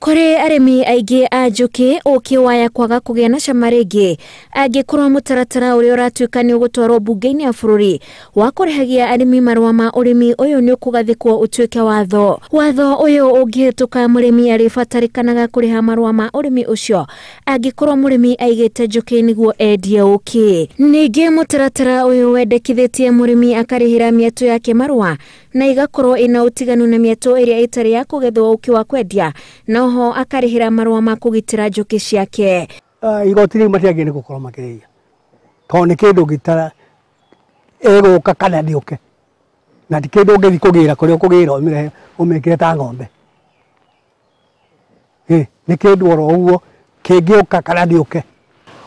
Kũrĩ arĩmi aingĩ a njũkĩ ũkĩ waya kwaga kũgĩa na cama rĩngĩ angĩkorwo mũtaratara ũrĩa ũratuĩka nĩ ũgũtwarwo mbunge-inĩ ya bũrũri wa kũrĩhagia arĩmi marũa ma ũrĩmi ũyũ nĩ ũkũgathĩkwo ũtuĩke watho. Watho ũyũ ũngĩhĩtũka mũrĩmi arĩbatarĩkanaga kũrĩha marũa ma ũrĩmi ũcio angĩkorwo mũrĩmi aigĩte njũkĩ nĩguo endie ũkĩ. Ningĩ mũtaratara ũyũ wendekithĩtie mũrĩmi akarĩhĩra mĩatũ yake marũa na igakorwo ĩna ũtiganu na mĩatũ ĩrĩa ĩtarĩ ya kũgethwo ũkĩ wa kwendia na oho akarĩhĩra marũa ma kũgitĩra njũkĩ ciake. Igoti rĩu matiagĩrĩire gũkorwo makĩrĩhia tondũ nĩ kĩndũ gĩtara ĩgũka kana ndĩũke, na ti kĩndũ ũngĩthiĩ kũgĩra kũrĩa ũkũgĩra ũmĩrehe ũmĩkĩre ta ng'ombe. Nĩ kĩndũ oro ũguo kĩngĩũka kana ndĩũke.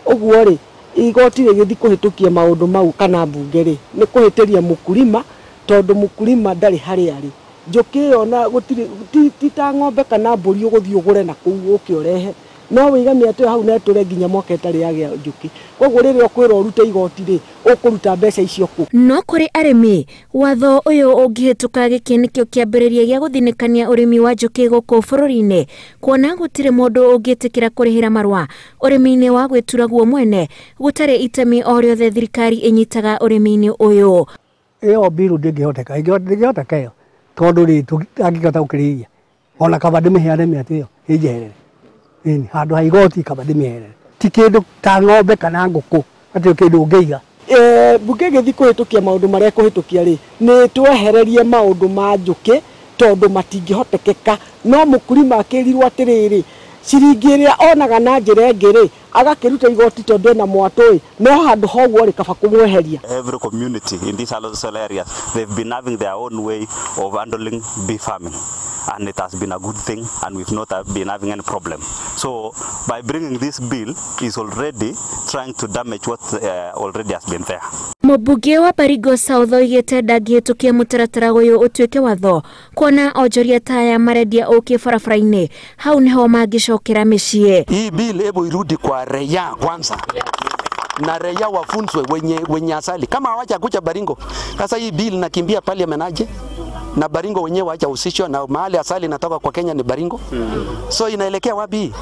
Ũguo rĩ, igoti rĩgĩthiĩ kũhĩtũkia maũndũ mau kana mbunge rĩ, nĩ kũhĩtĩria mũkulima tondũ mũkulima ndarĩ harĩa arĩ. Njũkĩ ĩyo na gũtirĩ ti ta ng'ombe kana mbũri ũgũthiĩ ũgũre na kũu ũke ũrehe, no wĩige mĩatũ ĩyo hau na ĩtũre nginya mwaka ĩtarĩ yagĩa njũkĩ. Koguo rĩrĩa ũkwĩrwo ũrute igoti rĩ, ũkũruta mbeca icio kũ? No kũrĩ arĩmi, watho ũyũ ũngĩhĩtũka gĩkĩ nĩkĩo kĩambĩrĩria gĩa gũthinĩkania ũrĩmi wa njũkĩ gũkũ bũrũri-inĩ, kuona gũtirĩ mũndũ ũngĩtĩkĩra kũrĩhĩra marũa ũrĩmi-inĩ wa gwĩtura guo mwene gũtarĩ itemi o rĩothe thirikari ĩnyitaga ũrĩmi-inĩ ũyũ. Ĩyo mbiru ndĩngĩhoteka, ndĩngĩhoteka ĩyo tondũ rĩ tũngĩhota gũkĩrĩithia ona kaba ndĩmĩheane mĩatũ ĩyo ĩnjeherere. Ĩni handũ ha igoti kaba ndĩmĩheherere. Ti kĩndũ ta ng'ombe kana ngũkũ atĩ kĩndũ ũngĩiga. Mbunge ĩgĩthiĩ kũhĩtũkia maũndũ marĩa ĩkũhĩtũkia rĩ, nĩ twehererie maũndũ ma njũkĩ tondũ matingĩhotekeka. No mũkulima akĩrirwo atĩrĩrĩ, ciringi ĩrĩa onaga na njĩra ĩngĩ rĩ, agakĩruta igoti tondũ ena mwatũ ĩ, no handũ ha ũguo rĩ, kaba kũmweheria. Every community in these rural areas, they've been having their own way of handling bee farming, and it has been a good thing, and we've not been having any problem. So by bringing this bill is already trying to damage what already has been there. Mũmbunge wa Baringo South oigĩte ndangĩhĩtũkia mũtaratara ũyũ ũtuĩke watho kuona onjoria ta aya marendia ũkĩ barabara-inĩ hau nĩho mangĩcokera mĩciĩ. Hii bill hebu irudi kwa raia kwanza, na raia wafunzwe wenye asali kama hawajakuja Baringo. Sasa hii bill nakimbia parliament aje, na Baringo wenyewe hawajahusishwa, na mahali asali inatoka kwa Kenya ni Baringo. So inaelekea wapi?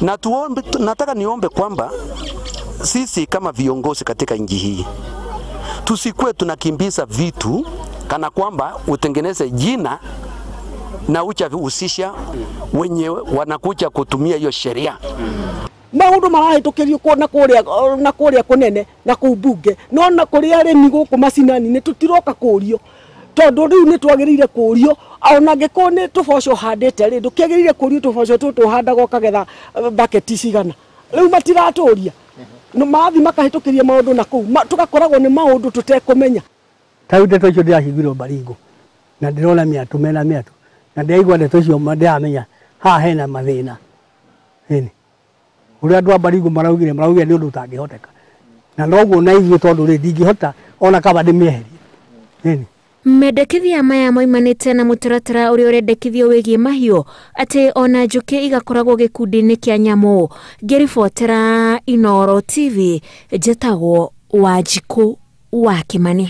Na tuombe, nataka niombe kwamba sisi kama viongozi katika nchi hii tusikuwe tunakimbiza vitu kana kwamba utengeneze jina na hujahusisha wenye wanakuja kutumia hiyo sheria. Maũndũ marahĩtũkĩrio na kũrĩa kũnene na kũu mbunge, no na kũrĩ arĩmi gũkũ macinani-inĩ tũtiroka kũrio tondũ rĩu nĩ twagĩrĩire kũrio. Ona angĩkorwo nĩ tũboco ũhandĩte rĩ, ndũkĩagĩrĩire kũrio tũboco tũtũ ũhandaga ũkagetha baketi cigana. Rĩu matiratũria, no mathiĩ makahĩtũkĩria maũndũ na kũu, tũgakoragwo nĩ maũndũ tũtekũmenya. Ta rĩu ndeto icio ndĩraciguirwo Baringo na ndĩrona mĩatũ mena mĩatũ na ndĩraigua ndeto icio ndĩramenya haha hena mathĩna. Ĩni ũrĩa andũ a Baringo maraugire nĩ ũndũ ũtangĩhoteka, na noguo na ithuĩ tondũ rĩ ndingĩhota ona kaba ndĩmĩeherie. Ĩni mendekithia maya moimanĩte na mũtaratara ũrĩa ũrendekithio wĩgiĩ mahiũ atĩ ona njũkĩ igakoragwo gĩkundi-inĩ kĩa nyamũ. Ngĩribotera Inooro TV, njĩtagwo Wanjikũ wa Kĩmani.